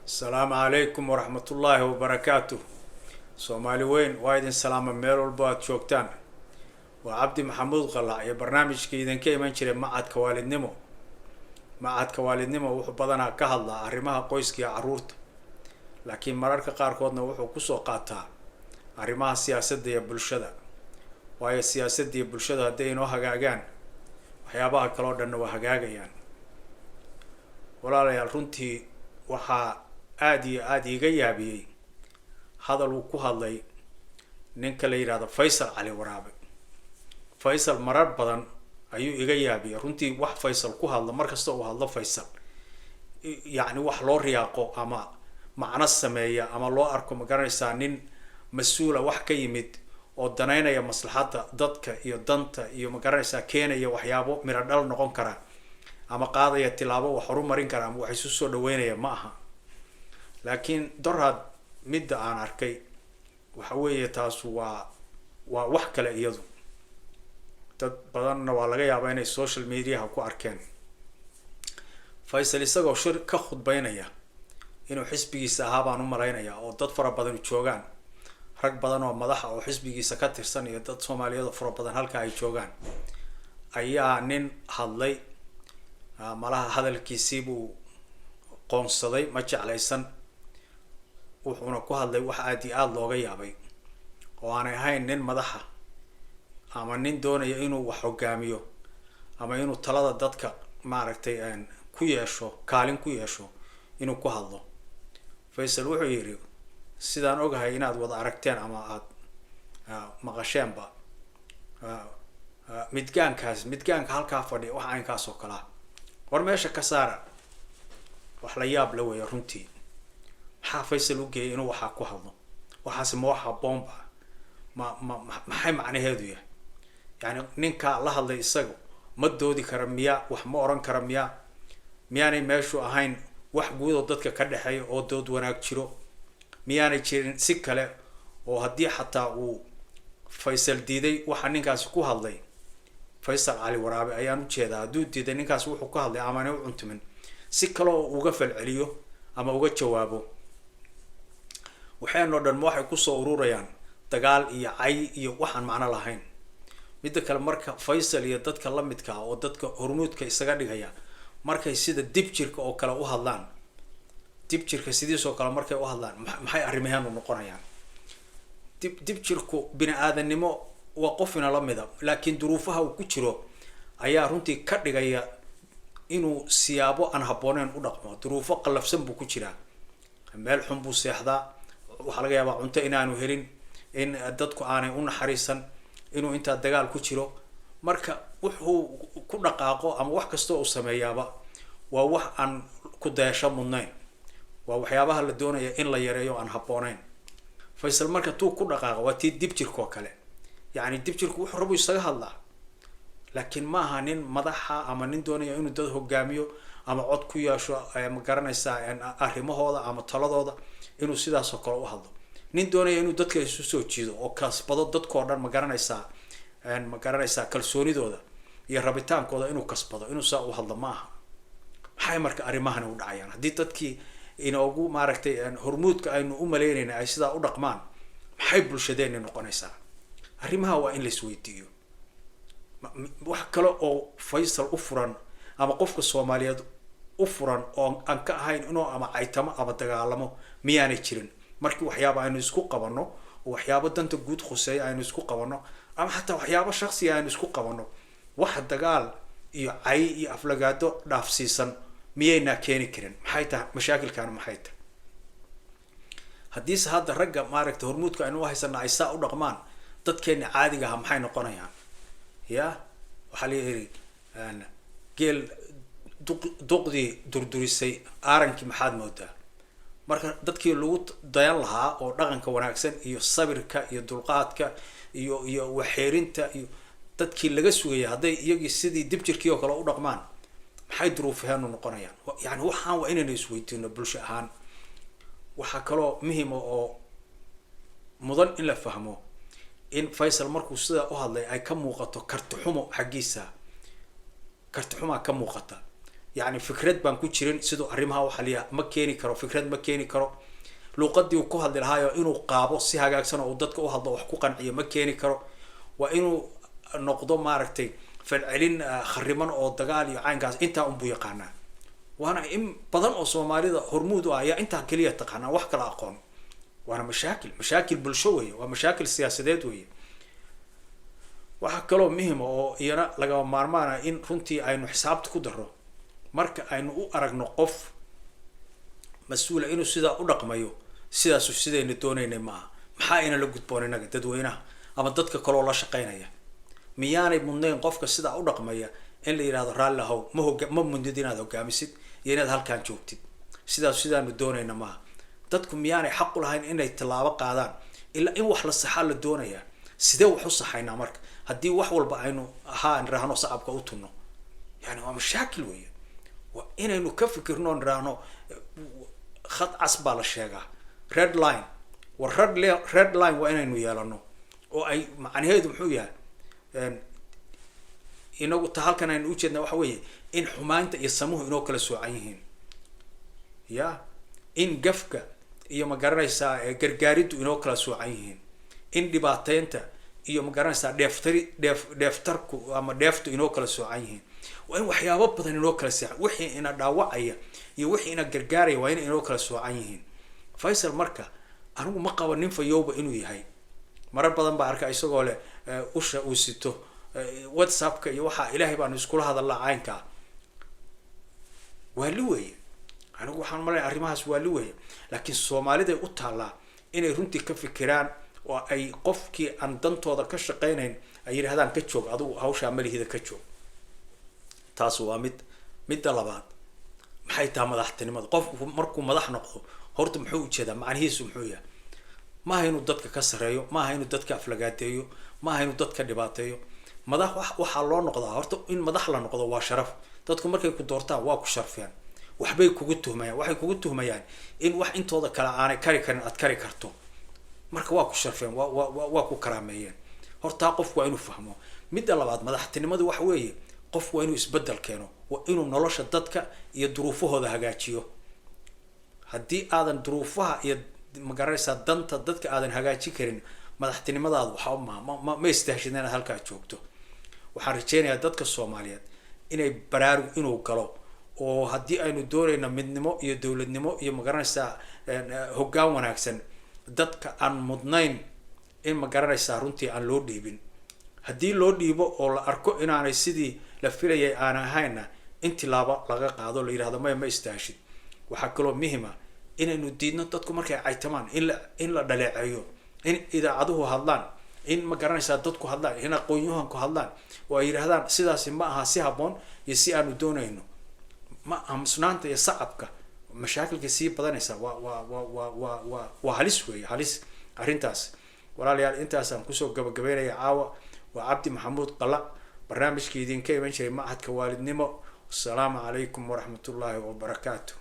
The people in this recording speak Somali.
Asalaamu calaykum waraxmatullaahi wabarakaatuh. Soomaali weyn, waa idin salaama meel walbo aada joogtaan. Waa Cabdi Maxamuud Qalac iyo barnaamijkii idinka iman jiray Macadka Waalidnimo. Macadka Waalidnimo wuxuu badanaa ka hadlaa arrimaha qoyska iyo carruurta, laakiin mararka qaarkoodna wuxuu kusoo qaataa arrimaha siyaasadda iyo bulshada, waayo siyaasadda iyo bulshada hadday inoo hagaagaan, waxyaabaha kale oo dhanna waa hagaagayaan. Walaalayaal, runtii waxaa aada iyo aada iiga yaabiyey hadal uu ku hadlay ninka la yidhahdo Faysal Cali Waraabe. Faysal marar badan ayuu iga yaabiyey runtii. Wax Faysal ku hadlo, mar kasta uu hadlo Faysal, yacni wax loo riyaaqo ama macno sameeya ama loo arko, ma garanaysaa, nin mas-uula wax ka yimid oo danaynaya maslaxadda dadka iyo danta iyo, ma garanaysaa, keenaya waxyaabo miro dhal noqon kara ama qaadaya tilaabo wax horumarin kara ama wax isu soo dhaweynaya ma aha. Laakiin dorhaad midda aan arkay waxa weeye, taasu waa wax kale. Iyadu dad badanna waa laga yaabaa inay social mediaha ku arkeen Faysal isagoo shir ka khudbeynaya, inuu xisbigiisa ahaa baan u malaynaya, oo dad fara badan joogaan, rag badan oo madaxa oo xisbigiisa ka tirsan iyo dad Soomaaliyeed oo fara badan halka ay joogaan, ayaa nin hadlay. Malaha hadalkiisii buu qoonsaday, ma jeclaysan. Wuxuuna ku hadlay wax aada iyo aada looga yaabay oo aanay ahayn nin madaxa ama nin doonaya inuu wax hogaamiyo ama inuu talada dadka, maaragtay, ku yeesho, kaalin ku yeesho, inuu ku hadlo. Faysal wuxuu yidhi, sidaan ogahay inaad wada aragteen ama aada maqasheenba, "Midgaankaas, midgaanka halkaa fadhiya, wax caynkaas oo kalaa, war meesha ka saara." Wax la yaab la weeya runtii. Maxaa Faysal u geeyay inuu waxaa ku hadlo? Waxaasi ma waxaa boomba ma maxay macnaheedu yahay? Yani ninkaa la hadlay isaga ma doodi kara miya? Wax ma oran kara miya? Miyaanay meeshu ahayn wax guud oo dadka ka dhexeeya oo dood wanaag jiro? Miyaanay jirin si kale oo haddii xataa uu Faysal diiday waxa ninkaasi ku hadlay, Faysal Cali Waraabe ayaan ujeedaa, hadduu diiday ninkaasi wuxuu ku hadlay amaanay u cuntumin, si kale oo uga falceliyo ama uga jawaabo? Waxeenoo dhan ma waxay kusoo ururayaan dagaal iyo cay iyo waxaan macno lahayn? Midda kale, marka Faysal iyo dadka la midka ah oo dadka hormuudka isaga dhigaya markay sida dibjirka oo kale u hadlaan, dibjirka sidiisoo kale markay u hadlaan, maxay arrimaheenu noqonayaan? Dibjirku bini aadamnimo waa qofina la mida, laakiin duruufaha uu ku jiro ayaa runtii ka dhigaya inuu siyaabo aan habbooneyn u dhaqmo. Duruufo qallafsan buu ku jiraa, meel xun buu seexdaa, waxaa laga yaabaa cunto inaanu helin, in dadku aanay u naxariisan, inuu intaa dagaal ku jiro. Marka wuxuu ku dhaqaaqo ama wax kastoo uu sameeyaaba waa wax aan ku dayasho mudnayn, waa waxyaabaha la doonaya in la yareeyo, aan habbooneyn. Faysal marka tuu ku dhaqaaqa waa tii dibjirka oo kale. Yacni dibjirku wuxuu rabu isaga hadlaa, laakiin ma aha nin madaxa ama nin doonaya inuu dad hogaamiyo ama cod ku yeesho, ma garanaysaa, arrimahooda ama taladooda, inuu sidaasoo kale u hadlo. Nin doonaya inuu dadka isu soo jiido oo kasbado dadkoo dhan, ma garanaysaa, kalsoonidooda iyo rabitaankooda inuu kasbado, inuu saa u hadlo ma aha. Maxay marka arrimahani u dhacayaan haddii dadkii inoogu, maaragtay, hormuudka aynu u malaynayna ay sidaa u dhaqmaan? Maxay bulshadeeni noqonaysaa? Arrimaha waa in la isweydiiyo. Wax kale oo Faysal u furan ama qofka Soomaaliyeed u furan oo aan ka ahayn inuu ama caytamo ama dagaalamo miyaanay jirin? Markii waxyaaba aynu isku qabanno oo waxyaabo danta guud khuseeya aynu isku qabanno ama xataa waxyaabo shaksiya aynu isku qabanno, wax dagaal iyo cay iyo aflagaado dhaafsiisan miyaynaa keeni karin? Maxay tahay mashaakilkaani? Maxay tahay haddiise hadda ragga, maaragtay, hormuudka aynu uhaysana ay saa u dhaqmaan? Dadkeena caadiga aha maxay noqonayaan? Ya waxaa la yidhi, geel duqdii durdurisay aarankii maxaad moodaa? Marka dadkii lagu dayan lahaa oo dhaqanka wanaagsan iyo sabirka iyo dulqaadka iyo waxeerinta iyo dadkii laga sugaya, hadday iyagii sidii dibjirkii oo kale u dhaqmaan, maxay duruufaheenu noqonayaan? Yani waxaan waa inaynu isweydiino bulsho ahaan. Waxaa kaloo muhima oo mudan in la fahmo in Faysal markuu sidaa u hadlay ay ka muuqato karti xumo xaggiisa. Karti xumaa ka muuqata. Yacni fikrad baan ku jirin siduu arrimaha u xaliya ma keeni karo, fikrad ma keeni karo. Luuqadii uu ku hadli lahaayo inuu qaabo si hagaagsan oo uu dadka u hadlo, wax ku qanciyo, ma keeni karo. Waa inuu noqdo, maaragtay, falcelin khariman oo dagaal iyo caynkaas, intaa unbuu yaqaanaa. Waana in badan oo Soomaalida hormuud u ah ayaa intaa keliya taqaanaa, wax kala aqoon. Waana mashaakil, mashaakil bulsho weeye, waa mashaakil siyaasadeed weeye. Waxaa kaloo muhima oo iyana lagama maarmaana in runtii aynu xisaabta ku darro, marka aynu u aragno qof mas-uula inuu sidaa u dhaqmayo, sidaasu sidaynu doonaynay maaha, maxaa ina la gudboon inaga dadweynaha ama dadka kaloo la shaqeynaya? Miyaanay mudnayn qofka sidaa u dhaqmaya in la yidhahdo, "Raalli ahow, ma hoga, ma mudnid inaad hogaamisid iyo inaad halkaan joogtid, sidaas sidaanu doonayna maaha"? Dadku miyaanay xaq u lahayn inay tallaabo qaadaan ilaa in wax la saxaa la doonayaa? Sidee wax u saxaynaa marka haddii wax walba aynu ahaa niraahno, sacabka u tunno? Yani waa mashaakil weeye. Waa inaynu ka fikirno, niraahno khad cas baa la sheegaa, red line. War red line waa inaynu yeelano, oo ay macnaheedu muxuu yahay? Inagu ta halkan aynu ujeedna waxa weeye in xumaanta iyo samuhu inoo kala soocan yihiin, ya in gafka iyo, ma garanaysaa, gargaariddu inoo kala soocan yihiin, in dhibaateynta iyo, ma garanaysaa, dheeftari dheef dheeftarku ama dheeftu inoo kala soocan yihiin. Waa in waxyaabo badan inoo kala soocan, wixii ina dhaawacaya iyo wixii ina gargaaraya waa in inoo kala soocan yihiin. Faysal marka anigu ma qabo nin fayowba inuu yahay. Marar badan baa arka isagoo leh usha uu sito, WhatsAppka iyo waxaa, "Ilaahay baanu iskula hadallaa." Caynkaa waali weeye. Anigu waxaan malaya arrimahaas waali weeye, laakiin Soomaaliday u taallaa inay runtii ka fikiraan oo ay qofkii aan dantooda ka shaqaynayn ay yidhahdaan, "Ka joog adigu hawshaa, malihida, ka joog." Taas waa mid. Midda labaad, maxay tahay madaxtinimada? Qofku markuu madax noqdo horta muxuu ujeedaa? Macnihiisu muxuu yahay? Maaha inuu dadka ka sareeyo, maaha inuu dadka aflagaadeeyo, maaha inuu dadka dhibaateeyo. Madax waxaa loo noqdaa horta, in madax la noqdo waa sharaf. Dadku markay ku doortaan waa ku sharfiyaan, waxbay kugu tuhmayaan. Waxay kugu tuhmayaan in wax intooda kale aanay kari karin aad kari karto. Marka waa ku sharfeen, waa ku karaameeyeen. Hortaa qofku waa inuu fahmo. Midda labaad, madaxtinimadu waxa weeye qofku waa inuu isbeddel keeno, waa inuu nolosha dadka iyo duruufahooda hagaajiyo. Haddii aadan duruufaha iyo, magaranaysaa, danta dadka aadan hagaajin karin, madaxtinimadaadu waxba ma istahshid inaad halkaa joogto. Waxaan rajeynayaa dadka Soomaaliyeed inay baraarug inuu galo, oo haddii aynu doonayno midnimo iyo dowladnimo iyo, magaranaysaa, hoggaan wanaagsan, dadka aan mudnayn in, ma garanaysaa, runtii aan loo dhiibin. Haddii loo dhiibo oo la arko inaanay sidii la filayay aan ahayna, in tilaabo laga qaado, la yidhahdo, "Maya, ma istaashid." Waxaa kaloo muhima inaynu diidno dadku markay caytamaan, in la dhaleeceeyo, in idaacaduhu hadlaan, in, ma garanaysaa, dadku hadlaan, in aqoon-yahanku hadlaan oo ay yidhahdaan, "Sidaasi ma aha si habboon iyo si aanu doonayno ma aamusnaanta iyo sacabka." Mashaakilka sii badanaysa waa halis weeye, halis arrintaas. Walaalayaal, intaasaan kusoo gabagabeynaya caawa. Waa Cabdi Maxamuud Qalac, barnaamijkii idinka iman jiray Machadka Waalidnimo. Asalaamu calaykum waraxmatullaahi wabarakaatu.